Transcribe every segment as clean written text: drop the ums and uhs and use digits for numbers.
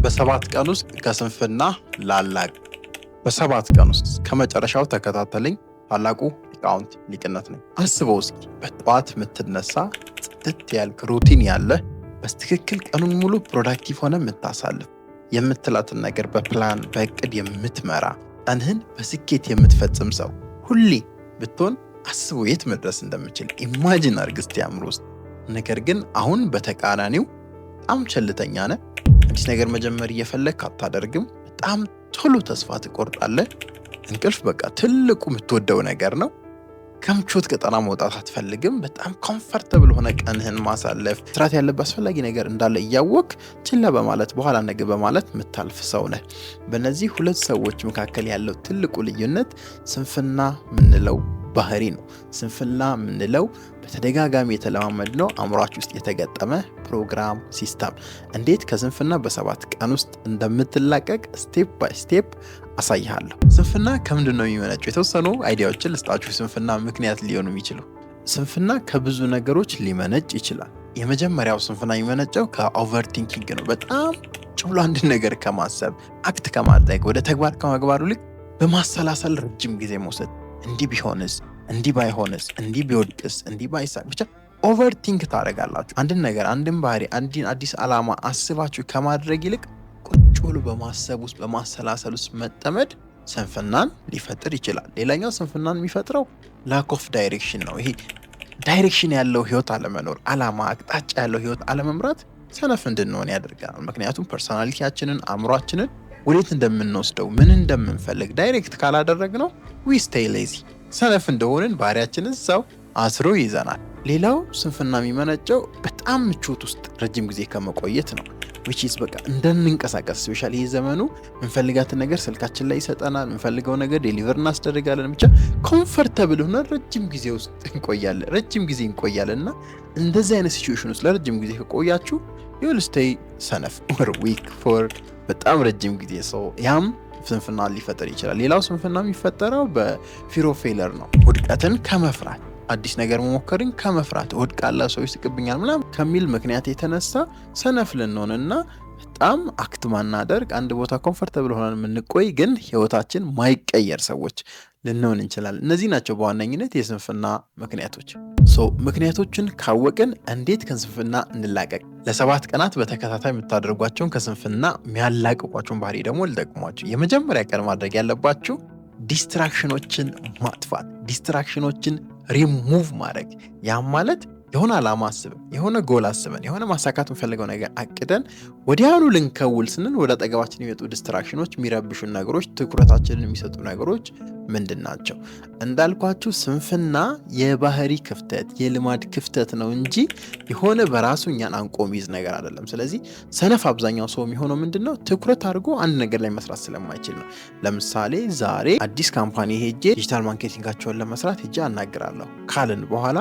በ7 ቀን ውስጥ ከስንፍና ላላቅ። በ7 ቀን ውስጥ ከመጨረሻው ተከታተለኝ። ታላቁ ሊቃውንት ሊቅነት ነኝ። አስበው እስኪ፣ በጠዋት የምትነሳ፣ ጽድት ያልክ፣ routine ያለ፣ በትክክል ቀኑን ሙሉ productive ሆነህ የምታሳልፍ፣ የምትላትን ነገር በፕላን በእቅድ የምትመራ፣ ቀንህን በስኬት የምትፈጽም ሰው ሁሌ ብትሆን አስበው የት መድረስ እንደምትችል imagine አድርግ እስቲ አእምሮ ውስጥ። ነገር ግን አሁን በተቃራኒው በጣም ቸልተኛ ነህ። አዲስ ነገር መጀመር እየፈለግክ አታደርግም። በጣም ቶሎ ተስፋ ትቆርጣለህ። እንቅልፍ በቃ ትልቁ የምትወደው ነገር ነው። ከምቾት ቀጠና መውጣት አትፈልግም። በጣም comfortable ሆነህ ቀንህን ማሳለፍ፣ መስራት ያለብህ አስፈላጊ ነገር እንዳለ እያወቅክ ችላ በማለት፣ በኋላ ነገ በማለት የምታልፍ ሰው ነህ። በእነዚህ ሁለት ሰዎች መካከል ያለው ትልቁ ልዩነት ስንፍና የምንለው ባህሪ ነው። ስንፍና የምንለው በተደጋጋሚ የተለማመድነው፣ አእምሯችን ውስጥ የተገጠመ ፕሮግራም system። እንዴት ከስንፍና በ7 ቀን ውስጥ እንደምትላቀቅ step by step አሳይሃለሁ። ስንፍና ከምንድን ነው የሚመነጨው? የተወሰኑ idea ዎችን ልስጣችሁ። ስንፍና ምክንያት ሊሆኑ የሚችሉ፣ ስንፍና ከብዙ ነገሮች ሊመነጭ ይችላል። የመጀመሪያው ስንፍና የሚመነጨው ከ overthinking ነው። በጣም ቁጭ ብሎ አንድ ነገር ከማሰብ፣ act ከማድረግ፣ ወደ ተግባር ከመግባት ይልቅ በማሰላሰል ረጅም ጊዜ መውሰድ። እንዲህ ቢሆንስ፣ እንዲህ ባይሆንስ፣ እንዲህ ቢወድቅስ፣ እንዲህ ባይሳካስ፣ ብቻ overthink ታደርጋላችሁ። አንድን ነገር፣ አንድን ባህሪ፣ አንድን አዲስ ዓላማ አስባችሁ ከማድረግ ይልቅ ቁጭ ብሎ በማሰብ ውስጥ፣ በማሰላሰል ውስጥ መጠመድ ስንፍናን ሊፈጥር ይችላል። ሌላኛው ስንፍናን የሚፈጥረው lack of direction ነው። ይሄ direction ያለው ህይወት አለመኖር፣ ዓላማ አቅጣጫ ያለው ህይወት አለመምራት ሰነፍ እንድንሆን ያደርገናል። ምክንያቱም personality ያችንን፣ አእምሯችንን ወዴት እንደምንወስደው፣ ምን እንደምንፈልግ direct ካላደረግነው we stay lazy። ሰነፍ እንደሆንን ባህሪያችን እዛው አስሮ ይይዘናል። ሌላው ስንፍና የሚመነጨው በጣም ምቾት ውስጥ ረጅም ጊዜ ከመቆየት ነው። Which is በቃ እንዳንንቀሳቀስ፣ especially ይህ ዘመኑ የምንፈልጋትን ነገር ስልካችን ላይ ይሰጠናል። የምንፈልገው ነገር deliver እናስደርጋለን። ብቻ comfortable ሆነን ረጅም ጊዜ ውስጥ እንቆያለን፣ ረጅም ጊዜ እንቆያለን እና እንደዚህ አይነት situation ውስጥ ለረጅም ጊዜ ከቆያችሁ you'll stay ሰነፍ or weak for በጣም ረጅም ጊዜ። So ያም ስንፍና ሊፈጠር ይችላል። ሌላው ስንፍና የሚፈጠረው በ fear of failure ነው። ውድቀትን ከመፍራት፣ አዲስ ነገር መሞከርን ከመፍራት፣ እወድቃለሁ፣ ሰው ይስቅብኛል ምናምን ከሚል ምክንያት የተነሳ ሰነፍ ልንሆንና በጣም act ማናደርግ፣ አንድ ቦታ comfortable ሆነን የምንቆይ ግን ህይወታችን ማይቀየር ሰዎች ልንሆን እንችላለን። እነዚህ ናቸው በዋነኝነት የስንፍና ምክንያቶች። So ምክንያቶችን ካወቅን እንዴት ከስንፍና እንላቀቅ? ለ7 ቀናት በተከታታይ የምታደርጓቸውን ከስንፍና የሚያላቅቋቸውን ባህሪ ደግሞ ልጠቁማችሁ። የመጀመሪያ ቀን ማድረግ ያለባችሁ distraction ኦችን ማጥፋት፣ ዲስትራክሽኖችን ሪሙቭ ማድረግ። ያም ማለት የሆነ ዓላማ አስበን፣ የሆነ ጎል አስበን፣ የሆነ ማሳካት የምንፈልገው ነገር አቅደን ወዲያውኑ ልንከውል ስንል ወደ አጠገባችን የሚመጡ distraction ኦች፣ የሚረብሹን ነገሮች፣ ትኩረታችንን የሚሰጡ ነገሮች ምንድን ናቸው? እንዳልኳችሁ ስንፍና የባህሪ ክፍተት፣ የልማድ ክፍተት ነው እንጂ የሆነ በራሱ እኛን አንቆ የሚይዝ ነገር አይደለም። ስለዚህ ሰነፍ አብዛኛው ሰው የሚሆነው ምንድን ነው? ትኩረት አድርጎ አንድ ነገር ላይ መስራት ስለማይችል ነው። ለምሳሌ ዛሬ አዲስ company ሄጄ digital marketing ኣቸውን ለመስራት ሄጄ አናግራለሁ ካልን በኋላ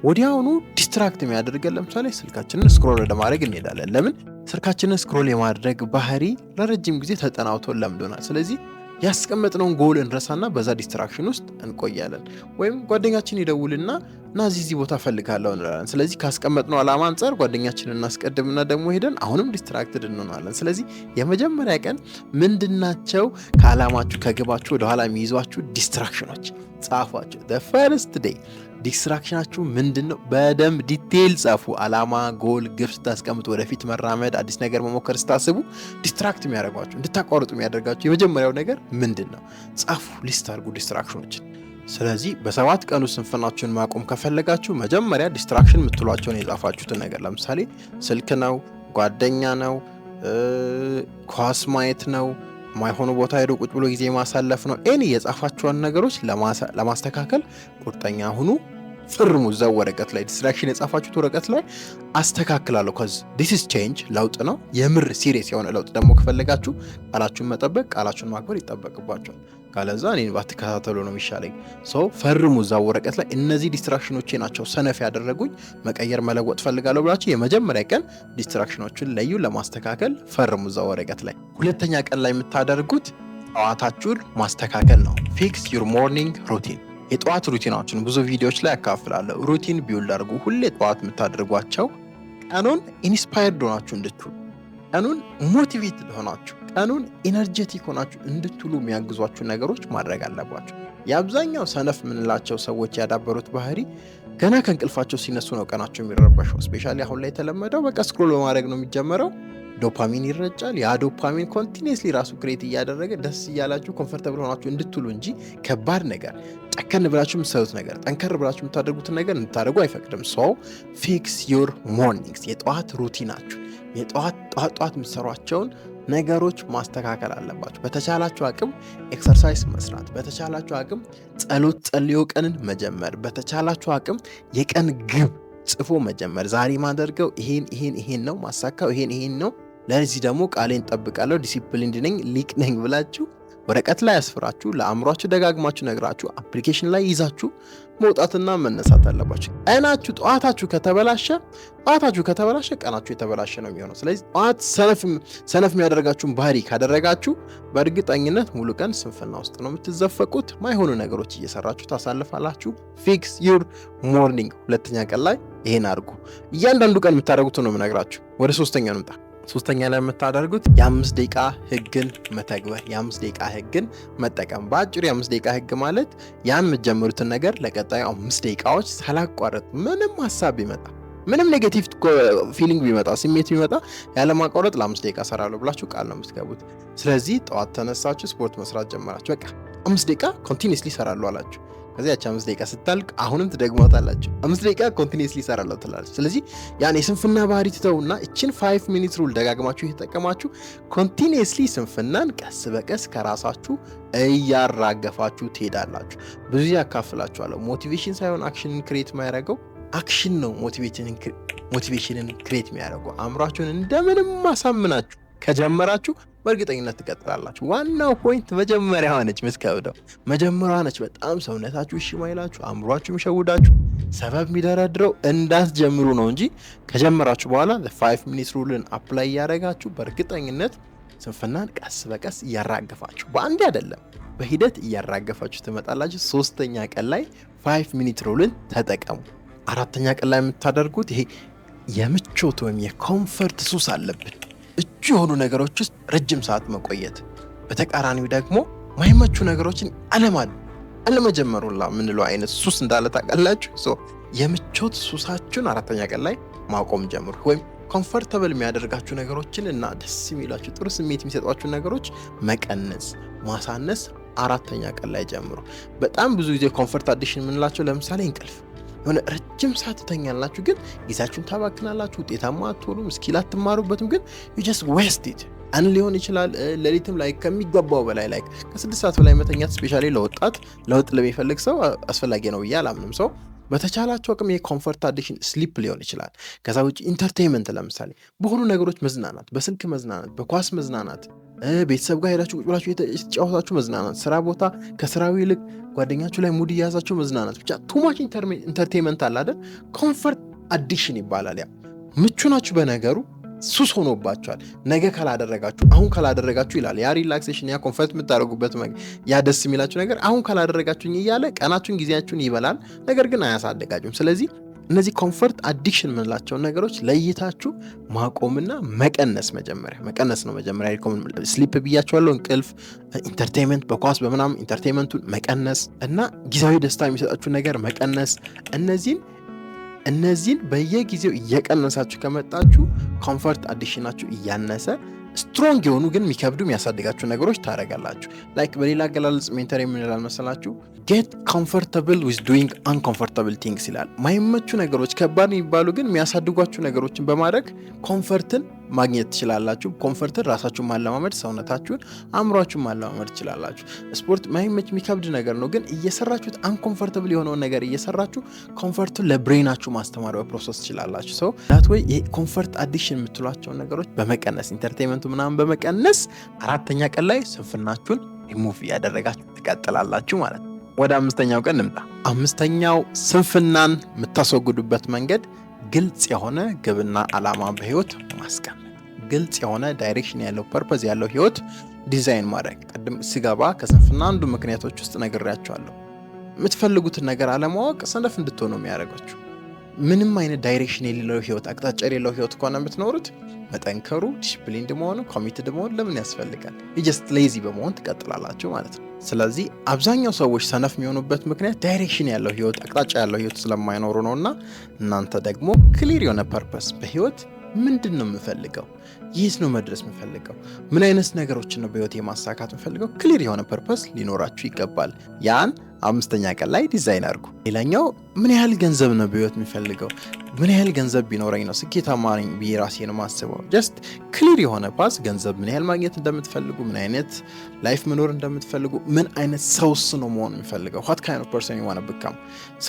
ወዲያውኑ distract የሚያደርገን ለምሳሌ ስልካችንን scroll ወደ ማድረግ እንሄዳለን። ለምን? ስልካችንን scroll የማድረግ ባህሪ ለረጅም ጊዜ ተጠናውቶን ለምዶናል። ስለዚህ ያስቀመጥነውን ጎል እንረሳና በዛ distraction ውስጥ እንቆያለን። ወይም ጓደኛችን ይደውልና እና እዚህ እዚህ ቦታ እፈልግሃለሁ እንላለን። ስለዚህ ካስቀመጥነው ዓላማ አንጻር ጓደኛችንን እናስቀድምና ደግሞ ሄደን አሁንም distracted እንሆናለን። ስለዚህ የመጀመሪያ ቀን ምንድናቸው ከዓላማችሁ ከግባችሁ ወደኋላ የሚይዟችሁ distraction ኦች? ጻፏቸው። First day distraction ኣችሁ ምንድን ነው? በደንብ detail ጻፉ። ዓላማ፣ ጎል፣ ግብ ስታስቀምጡ፣ ወደፊት መራመድ፣ አዲስ ነገር መሞከር ስታስቡ distract የሚያደርጓችሁ፣ እንድታቋርጡ የሚያደርጋችሁ የመጀመሪያው ነገር ምንድን ነው? ጻፉ፣ list አድርጉ distraction ኦችን። ስለዚህ በ7 ቀኑ ስንፍናችሁን ማቆም ከፈለጋችሁ መጀመሪያ distraction የምትሏቸውን የጻፋችሁትን ነገር፣ ለምሳሌ ስልክ ነው፣ ጓደኛ ነው፣ ኳስ ማየት ነው፣ ማይሆኑ ቦታ ሄዶ ቁጭ ብሎ ጊዜ ማሳለፍ ነው። Any የጻፋችኋቸውን ነገሮች ለማስተካከል ቁርጠኛ ሁኑ። ፈርሙ እዛው ወረቀት ላይ፣ distraction የጻፋችሁት ወረቀት ላይ አስተካክላለሁ። 'Cause this is change፣ ለውጥ ነው። የምር serious የሆነ ለውጥ ደግሞ ከፈለጋችሁ ቃላችሁን መጠበቅ፣ ቃላችሁን ማክበር ይጠበቅባችኋል። ካለዛ እኔን ባትከታተሉ ነው የሚሻለኝ። So ፈርሙ እዛው ወረቀት ላይ፣ እነዚህ distraction ኦቼ ናቸው ሰነፍ ያደረጉኝ፣ መቀየር መለወጥ ፈልጋለሁ ብላችሁ የመጀመሪያ ቀን distraction ኦችን ለዩ፣ ለማስተካከል ፈርሙ እዛው ወረቀት ላይ። ሁለተኛ ቀን ላይ የምታደርጉት ጠዋታችሁን ማስተካከል ነው። Fix your morning routine። የጠዋት routine ኣችሁን ብዙ ቪዲዮዎች ላይ አካፍላለሁ። Routine build አድርጉ። ሁሌ ጠዋት የምታደርጓቸው ቀኑን inspired ሆናችሁ እንድትውሉ ቀኑን motivated ሆናችሁ፣ ቀኑን energetic ሆናችሁ እንድትውሉ የሚያግዟችሁ ነገሮች ማድረግ አለባችሁ። የአብዛኛው ሰነፍ የምንላቸው ሰዎች ያዳበሩት ባህሪ ገና ከእንቅልፋቸው ሲነሱ ነው ቀናቸው የሚረበሸው። Especially አሁን ላይ የተለመደው በቃ scroll በማድረግ ነው የሚጀመረው። ዶፓሚን ይረጫል። ያ dopamine continuously ራሱ create እያደረገ ደስ እያላችሁ comfortable ሆናችሁ እንድትውሉ እንጂ ከባድ ነገር፣ ጨከን ብላችሁ የምትሰሩት ነገር፣ ጠንከር ብላችሁ የምታደርጉትን ነገር እንድታደርጉ አይፈቅድም። So fix your mornings፣ የጠዋት routine ኣችሁ፣ የጠዋት ጠዋት ጠዋት የምትሰሯቸውን ነገሮች ማስተካከል አለባችሁ። በተቻላችሁ አቅም exercise መስራት፣ በተቻላችሁ አቅም ጸሎት ጸልዮ ቀንን መጀመር፣ በተቻላችሁ አቅም የቀን ግብ ጽፎ መጀመር። ዛሬ ማደርገው ይሄን ይሄን ይሄን ነው፣ ማሳካው ይሄን ይሄን ነው፣ ለዚህ ደግሞ ቃሌን ጠብቃለሁ፣ disciplined ነኝ፣ ሊቅ ነኝ ብላችሁ ወረቀት ላይ አስፍራችሁ፣ ለአእምሯችሁ ደጋግማችሁ ነግራችሁ፣ application ላይ ይዛችሁ መውጣትና መነሳት አለባችሁ። ቀናችሁ ጠዋታችሁ ከተበላሸ ቀናችሁ የተበላሸ ነው የሚሆነው። ስለዚህ ጠዋት ሰነፍ የሚያደርጋችሁን ባህሪ ካደረጋችሁ በእርግጠኝነት ሙሉ ቀን ስንፍና ውስጥ ነው የምትዘፈቁት። ማይሆኑ ነገሮች እየሰራችሁ ታሳልፋላችሁ። Fix your morning። ሁለተኛ ቀን ላይ ይሄን አድርጉ። እያንዳንዱ ቀን የምታደርጉት ነው የምነግራችሁ። ወደ ሶስተኛ እንምጣ። ሶስተኛ ላይ የምታደርጉት የ5 ደቂቃ ህግን መተግበር፣ የ5 ደቂቃ ህግን መጠቀም። በአጭሩ የ5 ደቂቃ ህግ ማለት ያን የምትጀምሩትን ነገር ለቀጣዩ 5 ደቂቃዎች ሳላቋረጥ፣ ምንም ሀሳብ ቢመጣ፣ ምንም negative feeling ቢመጣ፣ ስሜት ቢመጣ፣ ያለማቋረጥ ለ5 ደቂቃ እሰራለሁ ብላችሁ ቃል ነው የምትገቡት። ስለዚህ ጠዋት ተነሳችሁ ስፖርት መስራት ጀመራችሁ። በቃ 5 ደቂቃ continuously እሰራለሁ አላችሁ። ከዚያ ያቺ 5 ደቂቃ ስታልቅ አሁንም ትደግሟታላችሁ። 5 ደቂቃ continuously እሰራለሁ ትላላችሁ። ስለዚህ ያን የስንፍና ባህሪ ትተውና እችን 5 minute rule ደጋግማችሁ እየተጠቀማችሁ continuously ስንፍናን ቀስ በቀስ ከራሳችሁ እያራገፋችሁ ትሄዳላችሁ። ብዙ ያካፍላችኋለሁ። Motivation ሳይሆን action ን create የሚያደርገው action ነው። Motivation ን create የሚያደርገው አእምሯችሁን እንደምንም አሳምናችሁ ከጀመራችሁ በእርግጠኝነት ትቀጥላላችሁ። ዋናው point መጀመሪያዋ ነች የምትከብደው፣ መጀመሪያዋ ነች። በጣም ሰውነታችሁ እሺ ማይላችሁ፣ አእምሯችሁ የሚሸውዳችሁ፣ ሰበብ የሚደረድረው እንዳትጀምሩ ነው እንጂ ከጀመራችሁ በኋላ 5 minute rule ን apply እያደረጋችሁ በእርግጠኝነት ስንፍናን ቀስ በቀስ እያራገፋችሁ፣ በአንዴ አይደለም፣ በሂደት እያራገፋችሁ ትመጣላችሁ። ሶስተኛ ቀን ላይ 5 minute rule ን ተጠቀሙ። አራተኛ ቀን ላይ የምታደርጉት ይሄ የምቾት ወይም የ comfort ሱስ አለብን። ምቹ የሆኑ ነገሮች ውስጥ ረጅም ሰዓት መቆየት፣ በተቃራኒው ደግሞ ማይመቹ ነገሮችን አለመጀመሩላ የምንለው አይነት ሱስ እንዳለ ታውቃላችሁ። የምቾት ሱሳችሁን አራተኛ ቀን ላይ ማቆም ጀምሩ። ወይም comfortable የሚያደርጋችሁ ነገሮችን እና ደስ የሚሏችሁ፣ ጥሩ ስሜት የሚሰጧችሁ ነገሮች መቀነስ፣ ማሳነስ አራተኛ ቀን ላይ ጀምሩ። በጣም ብዙ ጊዜ comfort addiction የምንላቸው ለምሳሌ እንቅልፍ፣ የሆነ ረጅም ሰዓት ትተኛላችሁ፣ ግን ጊዜያችሁን ታባክናላችሁ፣ ውጤታማ አትሆኑም፣ skill አትማሩበትም፣ ግን you just waste it። ቀን ሊሆን ይችላል፣ ሌሊትም ላይ ከሚገባው በላይ like ከ6 ሰዓት በላይ መተኛት especially ለወጣት፣ ለውጥ ለሚፈልግ ሰው አስፈላጊ ነው ብዬ አላምንም። So በተቻላቸው አቅም የ comfort addiction sleep ሊሆን ይችላል። ከዛ ውጭ entertainment፣ ለምሳሌ በሆኑ ነገሮች መዝናናት፣ በስልክ መዝናናት፣ በኳስ መዝናናት፣ ቤተሰብ ጋር ሄዳችሁ ቁጭ ብላችሁ የተጫወታችሁ መዝናናት፣ ስራ ቦታ ከስራው ይልቅ ጓደኛችሁ ላይ ሙድ እያያዛችሁ መዝናናት፣ ብቻ too much entertainment አለ አይደል? Comfort addiction ይባላል። ያ ምቹ ናችሁ በነገሩ ሱስ ሆኖባችኋል። ነገ ካላደረጋችሁ፣ አሁን ካላደረጋችሁ ይላል። ያ relaxation፣ ያ comfort የምታደርጉበት፣ ያ ደስ የሚላችሁ ነገር አሁን ካላደረጋችሁኝ እያለ ቀናችሁን፣ ጊዜያችሁን ይበላል። ነገር ግን አያሳድጋችሁም። ስለዚህ እነዚህ comfort addiction የምንላቸውን ነገሮች ለይታችሁ ማቆምና መቀነስ፣ መጀመሪያ መቀነስ ነው። መጀመሪያ sleep ብያችኋለሁ፣ እንቅልፍ፣ entertainment፣ በኳስ በምናምን entertainment ኡን መቀነስ እና ጊዜያዊ ደስታ የሚሰጣችሁ ነገር መቀነስ። እነዚህን በየጊዜው እየቀነሳችሁ ከመጣችሁ comfort addiction ኣችሁ እያነሰ strong የሆኑ ግን የሚከብዱ የሚያሳድጋችሁ ነገሮች ታደርጋላችሁ። Like በሌላ አገላለጽ mentor ምን ይላል መሰላችሁ? "Get comfortable with doing uncomfortable things" ይላል። ማይመቹ ነገሮች፣ ከባድ የሚባሉ ግን የሚያሳድጓችሁ ነገሮችን በማድረግ comfort ን ማግኘት ትችላላችሁ። Comfort ን ራሳችሁን ማለማመድ፣ ሰውነታችሁን፣ አእምሯችሁን ማለማመድ ትችላላችሁ። ስፖርት ማይመች የሚከብድ ነገር ነው፣ ግን እየሰራችሁት፣ uncomfortable የሆነውን ነገር እየሰራችሁ comfort ኡን ለ brain ኣችሁ ማስተማር በ process ትችላላችሁ። So that way ይሄ comfort addiction የምትሏቸውን ነገሮች በመቀነስ፣ entertainment ኡ ምናምን በመቀነስ አራተኛ ቀን ላይ ስንፍናችሁን ሪሙቭ እያደረጋችሁ ትቀጥላላችሁ ማለት ነው። ወደ አምስተኛው ቀን እንምጣ። አምስተኛው ስንፍናን የምታስወግዱበት መንገድ ግልጽ የሆነ ግብና ዓላማ በህይወት ማስቀመጥ፣ ግልጽ የሆነ direction ያለው፣ purpose ያለው ህይወት ዲዛይን ማድረግ። ቅድም ስገባ ከስንፍና አንዱ ምክንያቶች ውስጥ ነግሬያችኋለሁ። የምትፈልጉትን ነገር አለማወቅ ሰነፍ እንድትሆኑ የሚያደርጋችሁ። ምንም አይነት direction የሌለው ህይወት፣ አቅጣጫ የሌለው ህይወት ከሆነ የምትኖሩት መጠንከሩ፣ disciplined መሆኑ፣ committed መሆኑ ለምን ያስፈልጋል? Just lazy በመሆን ትቀጥላላችሁ ማለት ነው። ስለዚህ አብዛኛው ሰዎች ሰነፍ የሚሆኑበት ምክንያት direction ያለው ህይወት፣ አቅጣጫ ያለው ህይወት ስለማይኖሩ ነው። እና እናንተ ደግሞ clear የሆነ purpose በህይወት ምንድን ነው የምፈልገው? የት ነው መድረስ የምፈልገው? ምን አይነት ነገሮችን ነው በህይወት የማሳካት የምፈልገው? Clear የሆነ purpose ሊኖራችሁ ይገባል። ያን አምስተኛ ቀን ላይ ዲዛይን አድርጉ። ሌላኛው ምን ያህል ገንዘብ ነው በህይወት የምፈልገው? ምን ያህል ገንዘብ ቢኖረኝ ነው ስኬታማ ነኝ ብዬ ራሴን ማስበው? Just clear የሆነ path፣ ገንዘብ ምን ያህል ማግኘት እንደምትፈልጉ፣ ምን አይነት life መኖር እንደምትፈልጉ፣ ምን አይነት ሰውስ ነው መሆን የምፈልገው? What kind of person you wanna become።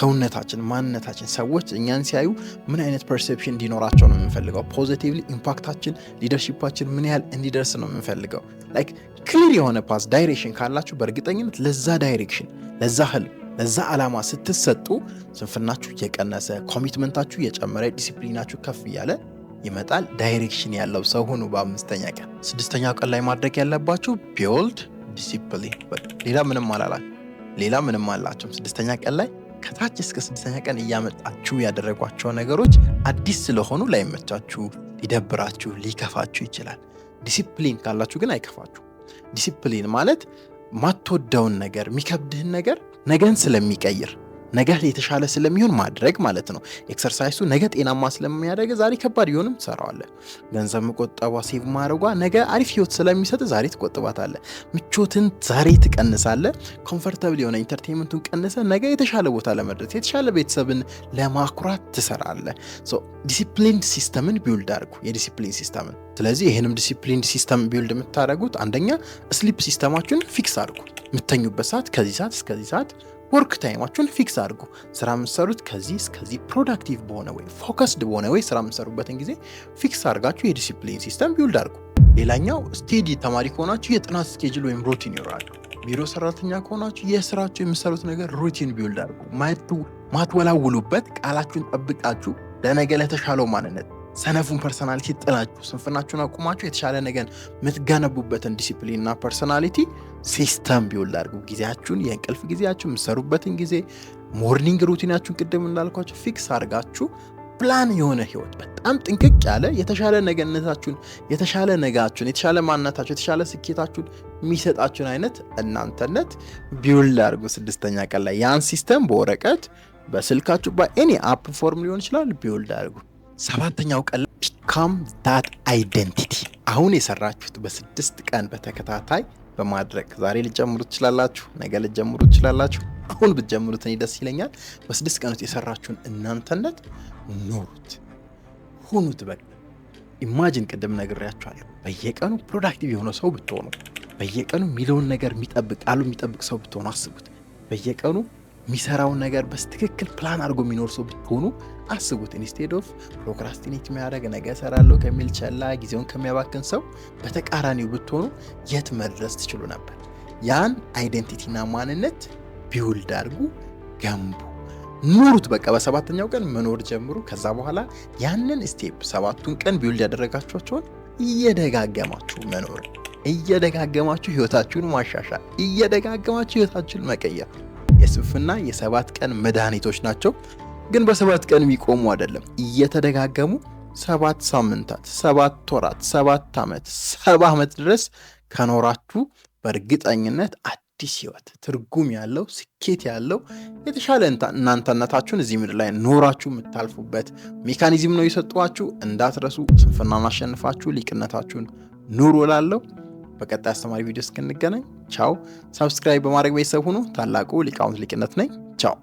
ሰውነታችን፣ ማንነታችን፣ ሰዎች እኛን ሲያዩ ምን አይነት perception እንዲኖራቸው ነው የምንፈልገው? Positively impact ኣችን፣ leadership ኣችን ምን ያህል እንዲደርስ ነው የምንፈልገው? Like clear የሆነ path፣ direction ካላችሁ በእርግጠኝነት ለዛ direction፣ ለዛ ህልም፣ ለዛ ዓላማ ስትሰጡ ስንፍናችሁ እየቀነሰ፣ commitment ኣችሁ እየጨመረ፣ ዲሲፕሊናችሁ ከፍ እያለ ይመጣል። Direction ያለው ሰው ሁኑ በአምስተኛ ቀን። ስድስተኛው ቀን ላይ ማድረግ ያለባችሁ build discipline። ሌላ ምንም አላላችሁ፣ ሌላ ምንም አላችሁም። ስድስተኛ ቀን ላይ ከታች እስከ ስድስተኛ ቀን እያመጣችሁ ያደረጓቸው ነገሮች አዲስ ስለሆኑ ላይመቻችሁ፣ ሊደብራችሁ፣ ሊከፋችሁ ይችላል። ዲሲፕሊን ካላችሁ ግን አይከፋችሁ። ዲሲፕሊን ማለት ማትወደውን ነገር፣ የሚከብድህን ነገር ነገን ስለሚቀይር፣ ነገ የተሻለ ስለሚሆን ማድረግ ማለት ነው። Exercise ኡ ነገ ጤናማ ስለሚያደርግ ዛሬ ከባድ ቢሆንም ትሰራዋለህ። ገንዘብ መቆጠቧ፣ save ማድረጓ ነገ አሪፍ ህይወት ስለሚሰጥ ዛሬ ትቆጥባታለህ። ምቾትን ዛሬ ትቀንሳለህ። Comfortable የሆነ entertainment ኡን ቀንሰህ ነገ የተሻለ ቦታ ለመድረስ፣ የተሻለ ቤተሰብን ለማኩራት ትሰራለህ። Discipline system ን build አድርጉ፣ የ discipline system ን። ስለዚህ ይህንም discipline system build የምታደርጉት አንደኛ sleep system ኣችሁን fix አድርጉ። የምተኙበት ሰዓት ከዚህ ሰዓት እስከዚህ ሰዓት፣ work time ኣችሁን fix አድርጉ። ስራ የምትሰሩት ከዚህ እስከዚህ productive በሆነ ወይ focused በሆነ ወይ ስራ የምትሰሩበትን ጊዜ fix አድርጋችሁ የ discipline system build አድርጉ። ሌላኛው study ተማሪ ከሆናችሁ የጥናት schedule ወይም routine ይኖራሉ። ቢሮ ሰራተኛ ከሆናችሁ የስራችሁ የምትሰሩት ነገር routine build አድርጉ። ማትወላውሉበት፣ ቃላችሁን ጠብቃችሁ ለነገ ለተሻለው ማንነት ሰነፉን personality ጥላችሁ፣ ስንፍናችሁን አቁማችሁ የተሻለ ነገር የምትገነቡበትን ዲሲፕሊን እና personality system build አድርጉ። ጊዜያችሁን፣ የእንቅልፍ ጊዜያችሁ፣ የምትሰሩበትን ጊዜ፣ morning routine ኣችሁን ቅድም እንዳልኳችሁ fix አድርጋችሁ ፕላን የሆነ ህይወት፣ በጣም ጥንቅቅ ያለ የተሻለ ነገነታችሁን፣ የተሻለ ነጋችሁን፣ የተሻለ ማንነታችሁ፣ የተሻለ ስኬታችሁን የሚሰጣችሁን አይነት እናንተነት build አድርጉ። ስድስተኛ ቀን ላይ ያን system በወረቀት፣ በስልካችሁ፣ በ any app form ሊሆን ይችላል build አድርጉ። ሰባተኛው ቀን become that identity። አሁን የሰራችሁት በ6 ቀን በተከታታይ በማድረግ ዛሬ ልትጀምሩ ትችላላችሁ፣ ነገ ልትጀምሩ ትችላላችሁ። አሁን ብትጀምሩት እኔ ደስ ይለኛል። በ6 ቀን ውስጥ የሰራችሁን እናንተነት ኑሩት፣ ሁኑት። በቃ imagine፣ ቅድም ነግሬያችኋለሁ። በየቀኑ productive የሆነ ሰው ብትሆኑ፣ በየቀኑ የሚለውን ነገር የሚጠብቅ፣ ቃሉ የሚጠብቅ ሰው ብትሆኑ አስቡት። በየቀኑ የሚሰራውን ነገር በትክክል ፕላን አድርጎ የሚኖር ሰው ብትሆኑ አስቡት። Instead of procrastinate የሚያደርግ፣ ነገ እሰራለሁ ከሚል፣ ቸላ ጊዜውን ከሚያባክን ሰው በተቃራኒው ብትሆኑ የት መድረስ ትችሉ ነበር? ያን identity ና ማንነት build አድርጉ፣ ገንቡ፣ ኑሩት። በቃ በሰባተኛው ቀን መኖር ጀምሩ። ከዛ በኋላ ያንን step 7ቱን ቀን build ያደረጋችኋቸውን እየደጋገማችሁ መኖር፣ እየደጋገማችሁ ህይወታችሁን ማሻሻል፣ እየደጋገማችሁ ህይወታችሁን መቀየር የስንፍና የ7 ቀን መድኃኒቶች ናቸው። ግን በ7 ቀን የሚቆሙ አይደለም። እየተደጋገሙ 7 ሳምንታት፣ 7 ወራት፣ 7 ዓመት፣ 70 ዓመት ድረስ ከኖራችሁ በእርግጠኝነት አዲስ ህይወት፣ ትርጉም ያለው፣ ስኬት ያለው፣ የተሻለ እናንተነታችሁን እዚህ ምድር ላይ ኖራችሁ የምታልፉበት mechanism ነው የሰጠኋችሁ። እንዳትረሱ። ስንፍናን አሸንፋችሁ ሊቅነታችሁን ኑሩ እላለሁ። በቀጣይ አስተማሪ ቪዲዮ እስክንገናኝ ቻው። Subscribe በማድረግ ቤተሰብ ሁኑ። ታላቁ ሊቃውንት ሊቅነት ነኝ። ቻው።